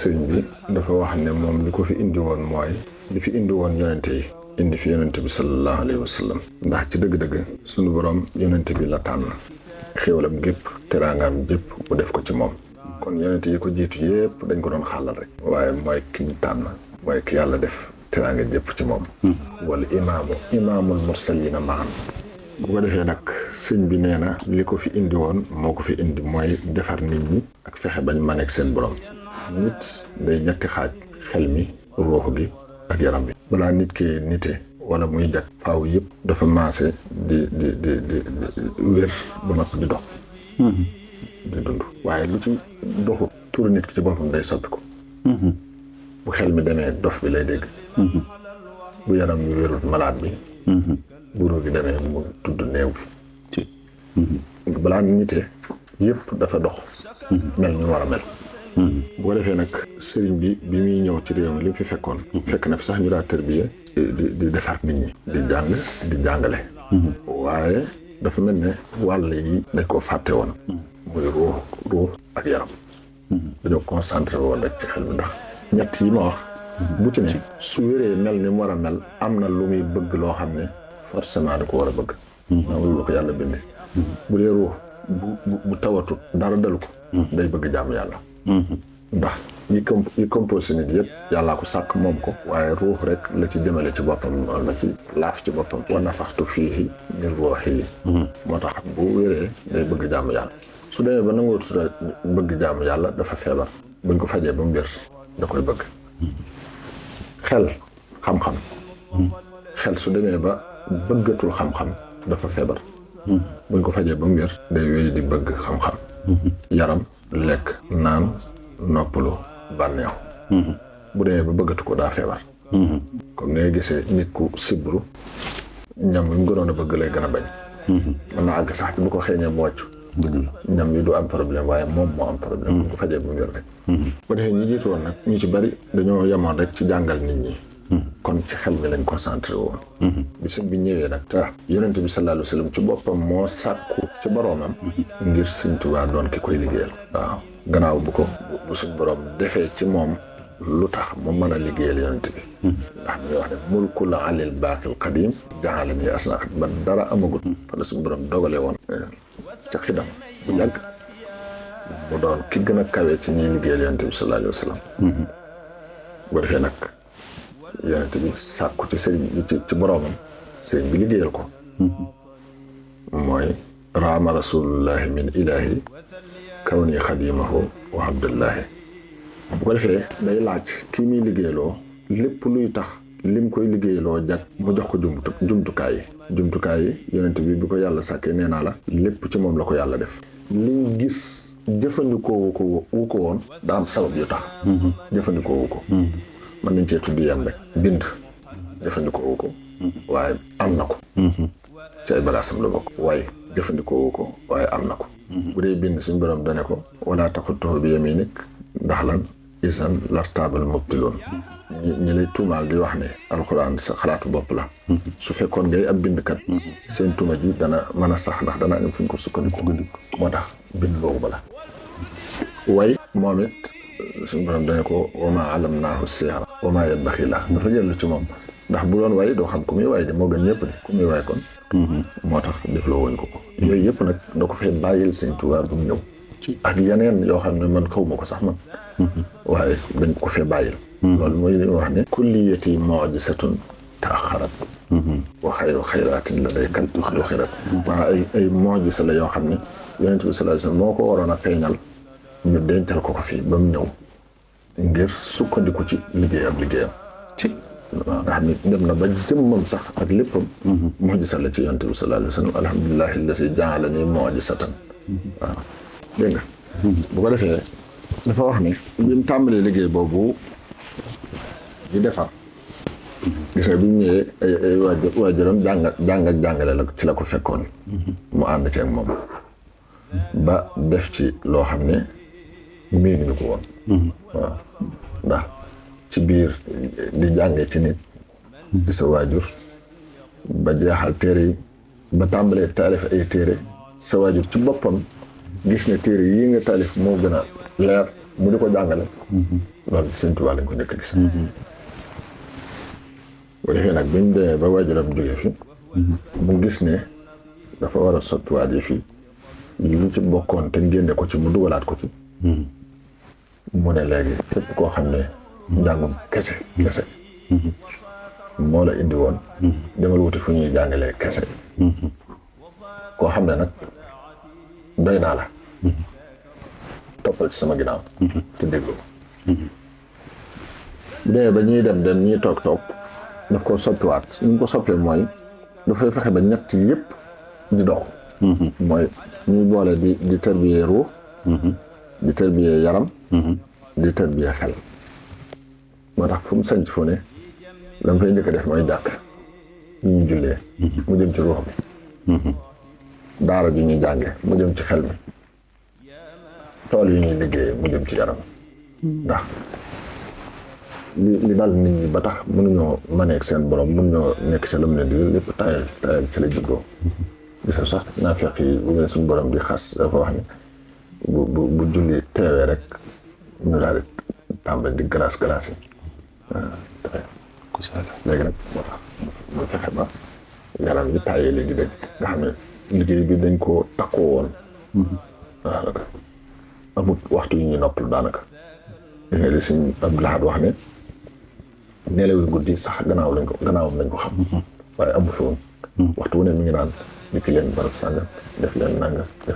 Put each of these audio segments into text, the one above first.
sëriñ bi dafa wax ne moom li ko fi indi woon mooy li fi indi woon yonente yi indi fi yonente bi sallallahu alayhi wa sallam ndax ci dëgg-dëgg sunu borom yonente bi la tànn xéwalam gépp teraangaam jépp bu def ko ci moom kon yonente yi ko jiitu yépp dañ ko doon xàllal rek waaye mooy ki ñu tànn mooy ki yàlla def teraanga jépp ci moom wala imaamul mursalina maan bu ko defee nag sëñ bi nee na li ko fi indi woon moo ko fi indi mooy defar nit ñi ak fexe bañ ma nekk seen borom nit day ñetti xaaj xel mi ruux gi ak yaram bi balaa nit ki nite wala muy jag faaw yëpp dafa maase di wér ba noppi di dox di dund waaye lu ci doxu turu nit ki ci boppam day soppi ko bu xel mi demee dof bi lay dégg bu yaram bi wérut malade bi bu ruux gi demee mu tudd néew bi balaa nite yëpp dafa dox mel ni war a mel bu ko defee nag sëriñ bi muy ñëw ci réew mi li mu fi fekkoon fekk na fi sax ñu daa tërbiye di defar nit ñi di jàng di jàngale waaye dafa mel ne wàll yi dañ koo fàtte woon muy ruux ak yaram dañoo concentré woon rek ci xel mi ndax ñett yi ma wax bu ci ne su wéree mel ni mu war a mel am na lu muy bëgg loo xam ne forcément da ko war a bëgg na lu ko yàlla bindee bu dee ruux bu tawatut dara dalu ko day bëgg jàmm yàlla ndax yi composé nit yëpp yàllaa ko sàkk moom ko waaye ruux rek la ci jëmale ci boppam la ci laaf ci boppam wa nafaxtu fiihi min ruuhi moo tax bu wéree day bëgg jàmm yàlla su demee ba nangoo tuta bëgg jàmm yàlla dafa feebar buñ ko fajee ba mu wér da koy bëgg xel xam-xam xel su demee ba bëggatul xam-xam dafa feebar buñ ko fajee ba mu wér day wéy di bëgg xam-xam yaram lekk naan noppalu bànneexu bu demee ba bëggatu ko daa feebar comme ni ngay gisee nit ku sibru ñam wi mu gënoon a bëgg lay gën a bañ mën na àgg sax ci bu ko xeeñee mu wàccu ñam yi du am problème waaye moom moo am problème bu ko fajee ba mu wér rek bu defee ñi jiitu woon nag ñu ci bari dañoo yemoon rek ci jàngal nit ñi kon ci xel mi lañ concentré woon bi sëñ bi ñëwee nag te yonent bi sallallahu alayhi wa sallam ci boppam moo sàkku ci boroomam ngir sëñ Tuubaa doon ki koy liggéeyal waaw gannaaw bu suñ boroom defee ci moom lu tax mu mën a liggéeyal yonent bi ndax mi wax ne mulkul alil baaqil qadim jaxalani asna ba dara amagut fa la suñ boroom dogalee woon ca xidam bu yàgg mu doon ki gën a kawe ci ñuy liggéeyal yonent bi sallallahu alayhi wa sallam bu defee nag yonent bi sàkku ci sëriñ ci boroomam sëriñ bi liggéeyal ko mooy raama rasulullahi min ilahi kawni xadimahu wa abdullahi bu ko defee day laaj kii muy liggéeyloo lépp luy tax lim koy liggéeyloo jag mu jox ko jumtukaay yi yonent bi ko yàlla sàkkee nee naa la lépp ci moom la ko yàlla def liñ gis jëfandikoo wu ko woon daa am sabab yu tax jëfandikoo wu ko mën nañ cee tudd yam rek bind jëfandikoo wu ko waaye am na ko ci ay bagaasam la bokk waaye jëfandikoo wu ko waaye am na ko bu dee bind suñ borom dane ko wala taxutuhu bi yaminik ndax lan isan lartaabal mubtiloon ñi lay tuumaal di wax ne alxuraan sa xalaatu bopp la su fekkoon ngay ab bindkat seen tuuma ji dana mën a sax ndax dana am fu ñu ko sukkandiku moo tax bind boobu bala way moom it suñu borom dane ko wama alamnaahu sihra wama yanbaxi la dafa jël ci moom ndax bu doon way doo xam ku muy way de moo gën ñëpp de ku muy way kon moo tax defloo woñ ko yooyu yëpp nag da ko fay bàyyil Sëñ Tuubaa bu mu ñëw ak yeneen yoo xam ne man xawma ko sax man waaye dañ ko fee bàyyil loolu mooy li wax ne kulliyati mu'jizatun ta'axxarat wa xayru xayraatin ladayka uxirat waa ay mu'jiza la yoo xam ne Yonent bi sallallahu alayhi wasallam moo ko waroon a feeñal ñu dencal ko fii ba mu ñëw ngir sukkandiku ci liggéeyam waaw nga xam ne dem na ba jëmmam sax ak léppam mu'jiza la ci Yonent bi sallallahu alayhi wasallam alhamdulillahi allazi ja'alani mu'jizatan waaw dégg nga bu ko defee dafa wax ne bi mu tàmbalee liggéey boobu di defar gis nga bi mu ñëwee ay waajuram jàngale la ci la ko fekkoon mu ànd ci ak moom ba def ci loo xam ne miinuñu ko woon waaw ndax ci biir di jànge ci nit di sa waajur ba jeexal téere yi ba tàmbalee taalif ay téere sa waajur ci boppam gis ne téere yi nga taalif moo gën a leer mu di ko jàngale loolu Sëñ Tuubaa lañ ko njëkk a gis. bu defee nag bi mu demee ba waajuram jógee fi. mu gis ne dafa war a sottiwaat yi fi lu ci bokkoon te génne ko ci mu dugalaat ko ci. mu ne léegi képp koo xam ne njàngum kese moo la indi woon. demal wuti fu ñuy jàngalee kese. koo xam ne nag doy naa la. toppal ci sama ginnaaw. te déglu bu demee ba ñuy dem ñuy toog daf ko soppiwaat ñu ko soppee mooy dafay fexe ba ñett yëpp di dox. mooy ñuy boole di tarbiyee ruux. di tarbiyee yaram. di tarbiyee xel. moo tax fu mu sanc fu ne la mu fay njëkk a def mooy jàkk yu ñu jullee. mu jëm ci ruux bi. daara ju ñuy jànge mu jëm ci xel mi. tool yu ñuy liggéey mu jëm ci yaram. ndax li dal nit ñi ba tax mënuñoo maneeg seen borom mënuñoo nekk ci lam ne di lépp tayal ci la juddoo. gis sax naa fekk yi bu ngeen suñu borom di xas dafa wax ne bu julli teewee rek ñu daal di tàmbali di glace yi léegi nag moo tax mu fexe ba yaram bi tàyyee li di dégg nga xam ne liggéey bi dañ koo takkoo woon. daanaka amut waxtu yu ñuy noppalu daanaka. li nga li Sëñ Abdou Lahad wax ne nelaw yu guddi sax gannaawam lañ ko xam. waaye amu fi woon. waxtu wu ne mi ngi naan dikki leen barab sàngam def leen nangam nga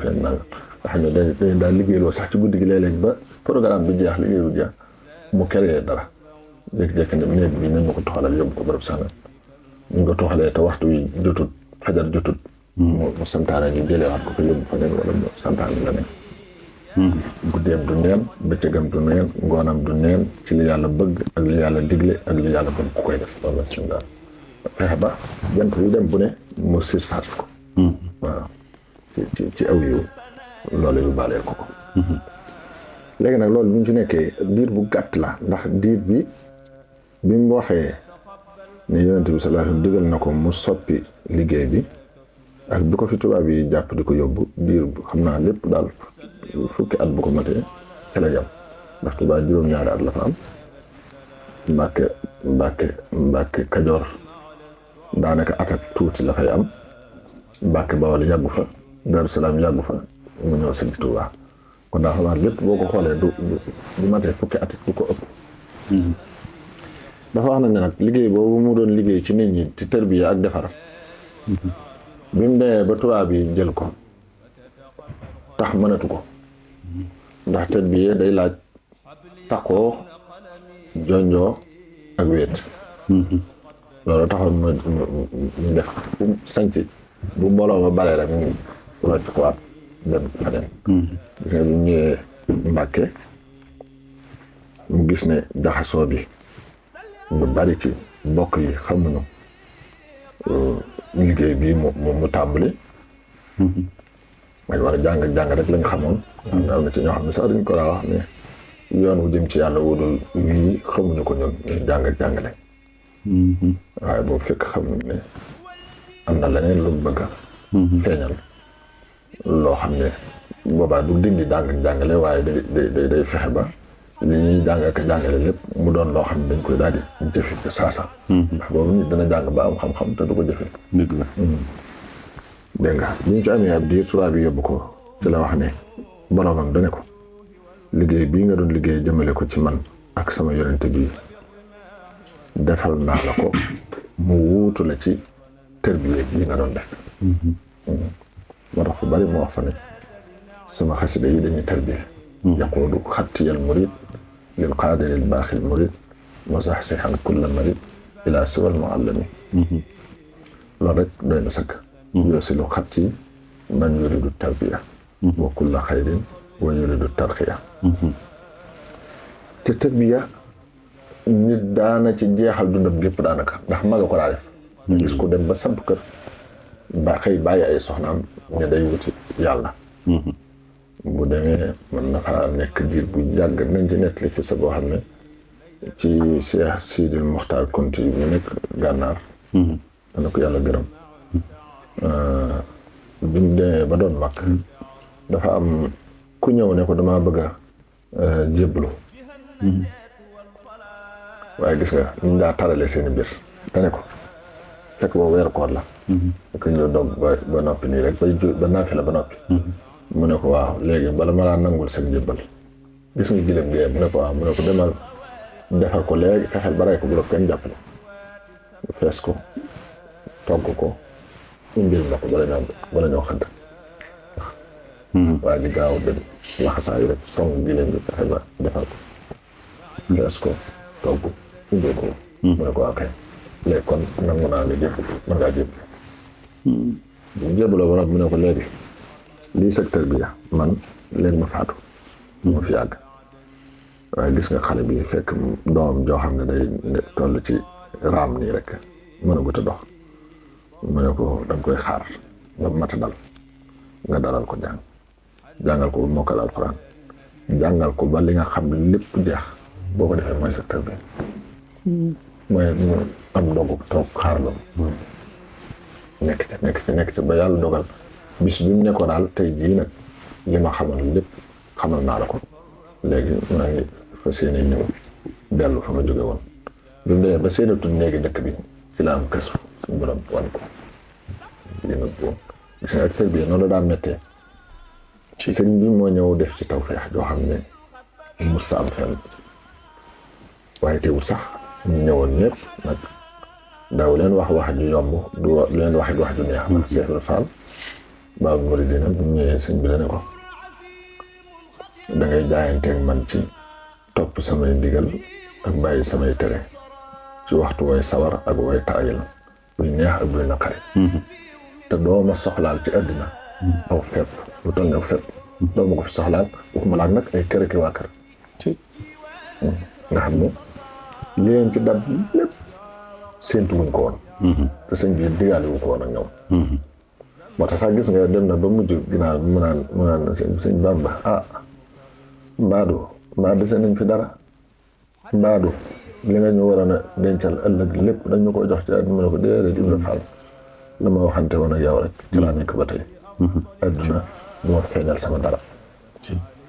xam ne dañ daal liggéeyloo sax ci guddi gi léeg-léeg ba programme bi jeex liggéey bu jeex mu créé dara jékki-jékki ne néeg bi nañ ma ko toxalal yóbbu ko barab sàngam ñu ko toxalee te waxtu wi jotut fajar jotut. mu santaane ñu jëlewaat ko yóbbu fa neen wala mu santaane la ne. guddeem du neen bëccëgam du neen ngoonam du neen ci li yàlla bëgg ak li yàlla digle ak li yàlla bëgg ku koy def loolu la ci daal fexe ba jant yu dem bu ne mu surcharge ko. waaw ci aw yiw loolu yu baaleel ko. léegi nag loolu bi ñu ci nekkee diir bu gàtt la ndax diir bi mu waxee ne Yonent bi sallallahu alayhi wasallam digal na ko mu soppi liggéey bi ak bi ko fi tubaab yi jàpp di ko yóbbu diir bu xam naa lépp daal fukki at bu ko matee ca la yem ndax tubaab juróom-ñaari at la fa am. Mbàkke Kajoor daanaka at ak tuuti la fay am. Mbàkke Bawol yàggu fa. Daaru Salaam yàggu fa mu ñëw sëñ Tuubaa kon daa xam naa lépp boo ko xoolee du matee fukki at bu ko ëpp. dafa wax na ne nag liggéey boobu mu doon liggéey ci nit ñi ci tarbiya ak defar. bi mu demee ba tubaab yi jël ko tax mënatu ko ndax tarbiya day laaj takkoo jonjoo ak wéet. loolu taxoon mu def fu sanc bu mbooloo ma bare rek mu rocc ko waat dem faneen. gis nga bu ñëwee Mbàkke mu gis ne jaxasoo bi ñu bari ci mbokk yi xamuñu liggéey bii mu tàmbali. war a jàng rek lañ xamoon. am na ci ñoo xam ne sax dañ ko daa wax ne yoon wu jëm ci yàlla wudul wii xamuñu ko ñun ñu jàngale. waaye boobu fekk xamuñu ne am na leneen lu bëgg a feeñal loo xam ne boobaa du dindi jàngale waaye day fexe ba li ñuy jàng ak jàngale lépp mu doon loo xam ne dañ koy daal di jëfe ci saasa. ndax boobu nit dana jàng ba am xam-xam te du ko jëfe. dëgg la. dégg nga bi ñu ci amee ab diir tubaab bi yóbbu ko ci la wax ne boromam dane ko liggéey bii nga doon liggéey jëmale ko ci man ak sama yonente bii defal naa la ko mu wuutu la ci tërbiye bii nga doon def. moo tax fu bari moo wax fa ne sama xasida yi dañuy tërbiye. yaquudu xattiyal murid lil qaadiril baaxil murid wa saxsixan kulla marid ila siwal muallami. loolu rek doy na sëkk. yosilu xatti man yuridu tarbiya wa kulla xayrin wa yuridu tarxiya. te tarbiya nit daana ci jeexal dundam gépp daanaka ndax maga ko daa def. gis ko dem ba samp kër ba xëy bàyyi ay soxnaam ne day wuti yàlla. bu demee mën na faa nekk diir bu yàgg nañ ci nettali fi sa boo xam ne ci Cheikh Sidil Mokhtar Konti bi nekk gànnaar. dana ko yàlla gërëm. bi mu demee ba doon mag dafa am ku ñëw ne ko damaa bëgg a jébbalu waaye gis nga ñu daa tarale seen i mbir dane ko fekk boobu weeru koor la ko ñu dog ba noppi nii rek ba naafi la ba noppi mu ne ko waaw léegi bala ma laa nangul seen njëbbal gis nga gileem gi mu ne ko waaw mu ne ko demal defar ko léegi fexeel ba rey ko bu la kenn jàppale fees ko togg ko indil ma ko bala ñoo xëdd waaye di gaaw dem laxasaayu rek song gileem bi fexe ba defar ko fees ko togg indil ko mu ne ko waaw kay léegi kon nangu naa ne jëf mën ngaa jëf jébbaloo ba nag mu ne ko léegi lii secteur bi man léegi ma faatu ma fi yàgg waaye gis nga xale bi fekk doomam joo xam ne day toll ci raam nii rek mën a gut a dox mu ne ko danga koy xaar nga mat dal nga dalal ko jàngal ko ba mokkal alxuraan jàngal ko ba li nga xam lépp jeex boo ko defee mooy secteur bi mooy mu am dogu toog xaar la nekk ca ba yàlla dogal bis bi mu nekkoon daal tey jii nag li ma xamal lépp xamal naa la ko léegi maa ngi fas yéene ñëw dellu fa ma jóge woon bi mu demee ba seenatul néegi dëkk bi ci la am kës suñu borom wan ko li nga woon gis nga acteur bi noonu la daan méttee sëñ bi moo ñëw def ci tawfeex joo xam ne mus sa am fenn waaye teewul sax ñu ñëwoon ñëpp nag daaw leen wax ju yomb du leen wax ju neex ndax Cheikh Ibra Fall Baabul Muridiina bu ñëwee sëñ bi la ne ko da ngay jaayanteeg man ci topp samay ndigal ak bàyyi samay tere ci waxtu way sawar ak way taayil buy neex ak buy naqari te doo ma soxlaal ci àddina aw fepp lu toll ne aw fepp doo ma ko fi soxlaal waxuma laak nag ay kër ki waa kër nga xam ne li leen ci dab lépp séentu wuñ ko woon te sëñ bi digaale wu ko woon ak ñoom moo tax sax gis nga dem na ba mujj ginnaaw bi mu naan sëñ Bamba mbaa dese nañ fi dara mbaadu li nga ñu waroon a dencal ëllëg lépp dañ ñu ko jox ci àdduna mu ne ko déedéet Ibra Fall la ma waxante woon ak yow rek ci laa nekk ba tey àdduna du ma feeñal sama dara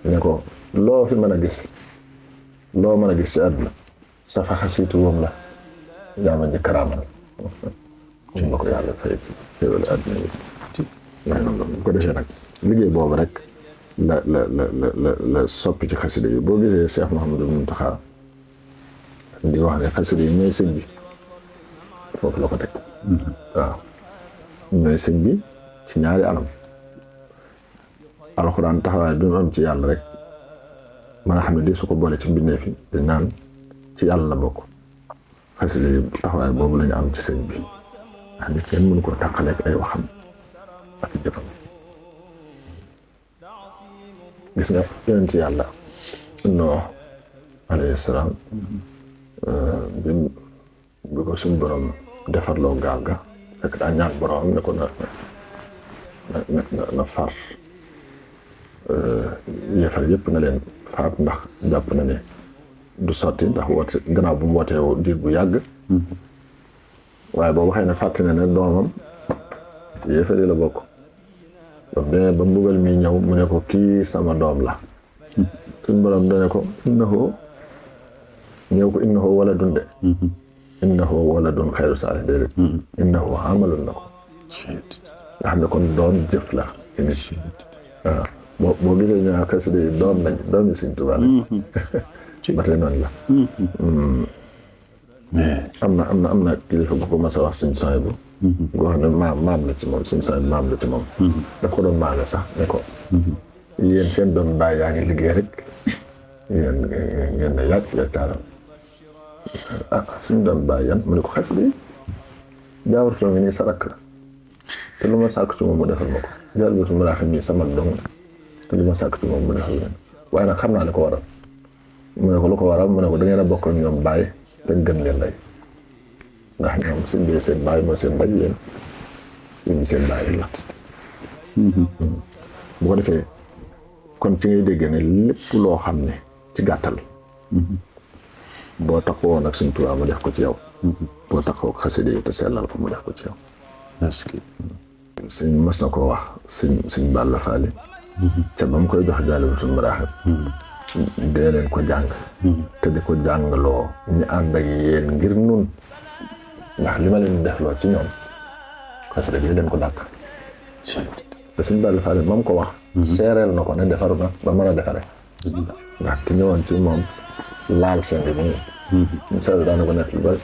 ne ko loo fi mën a gis ci àdduna sa faxa siitu woom la jaama ji karaamal ci ma ko yàlla fay xéewal àdduna bi waaye noonu bu ko defee nag liggéey boobu rek la soppi ci xasida yi boo gisee Cheikh Mouhamadou Mountakha di wax ne xasida yi ñooy sëñ bi foofu la ko teg waaw ñooy sëñ bi ci ñaari anam alxuraan taxawaay bi mu am ci yàlla rek ma nga xam ne di su ko boole ci mbindeef yi dañ naan ci yàlla la bokk xasida yi taxawaay boobu la ñu am ci sëñ bi ndax nit kenn mënu koo tàqaleeg ay waxam ak jëfam gis nga yonent yàlla Nuux alayhi salaam bi ko suñ borom defarloo gaal ga fekk daa ñaan borom ne ko na far yéefar yëpp na leen faat ndax jàpp na ne du sotti ndax woote gannaaw bu mu wootee diir bu yàgg waaye boobu xëy na fàtte na ne doomam yéefar yi la bokk ba mbugal mi ñëw mu ne ko kii sama doom la suñ borom dane ko innahu waladun de innahu waladun xayru saalih déedéet innahu amalun na ko nga xam ne kon doom jëf la ci nit waaw boo gisee ñu naan xasida yi doom yi Sëñ Tuubaa ba tey noonu la am na kilifa bu ko mas a wax Sëñ Suhaybu goo xam ne maam la ci moom Sëñ Suhaybu maam la ci moom daf ko doon maame sax ne ko yéen seen doom baay yaa ngi liggéey rek ngeen ne yàgg taaral suñu doom baay yan mu ne ko xasida yi jaawartoo ngi nii sa rakk la te lu ma sàkk ci moom mu defal ma ko jàll bi su ma laa xam nii sama dong te lu ma sàkk ci moom mu defal leen waaye nag xam naa li ko waral mu ne ko lu ko waral mu ne ko da ngeen a bokk ak ñoom baay te gën leen lay ndax ñoom suñ dee seen baay mooy seen baay yéen seen baay la bu ko defee kon ci ngay dégg ne lépp loo xam ne ci gàttal boo taxawoon nag Sëñ Tuubaa mu def ko ci yow boo taxaw ak xasida yi te sellal ko mu def ko ci yow sëñ mas na koo wax sëñ Balla Faali ca ba mu koy jox Jaalibatul Maraaxib dee leen ko jàng te di ko jàngaloo ñi ànd ak yéen ngir nun ndax li ma leen defloo ci ñoom xasida gi leen ko dàq te suñ Balla Fall moom ko wax seereel na ko ne defaru na ba mën a defare ndax ki ñëwoon ci moom laal seen bi mu seetlu daana ko nekk lu bari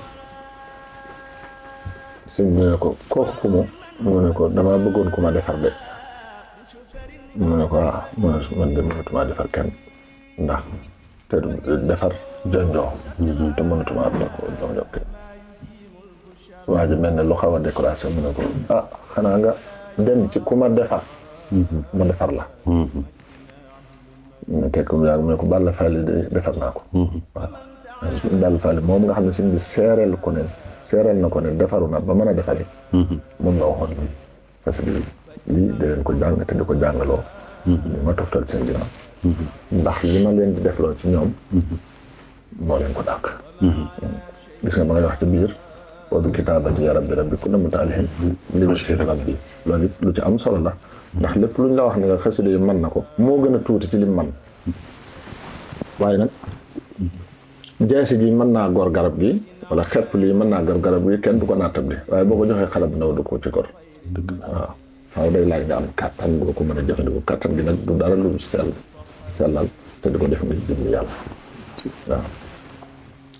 sëñ bi ne ko kooku ku mu ne ko dama bëggoon ku ma defar de mu ne ko man de mënatuma defar kenn ndax te defar jonjoo te mënatuma ko jonjoo kenn waa ji mel ne lu xaw a décoration mu ne ko xanaa nga dem ci ku ma defar ma defar la mu tekk mu yàgg mu ne ko Balla Fall defar naa ko waaw Balla Fall moom nga xam ne sëñ bi seereel na ko ne defaru na ba mën a defari moom la waxoon parce que lii da leen ko jàng te di ko jàngaloo li ma toftal seen ginnaaw ndax li ma leen di defloo ci ñoom moo leen ko dàq gis nga ma ngay wax ci biir boobu kitaabati ya rabbi ku dem taalihin li wajhi rabbi loolu it lu ci am solo la ndax lépp luñ la wax ne nga xasida yi mën na ko moo gën a tuuti ci lim man waaye nag jeesi ji mën naa gor garab gi wala xepp lii mën naa gor garab gi kenn du ko naatable waaye boo ko joxee xale bu ndaw du ko ci gor waaw faaw day laaj nga am kàttan boo ko mën a jëfandikoo kàttan gi nag du dara lu sellal te di ko def nga jëm yàlla waaw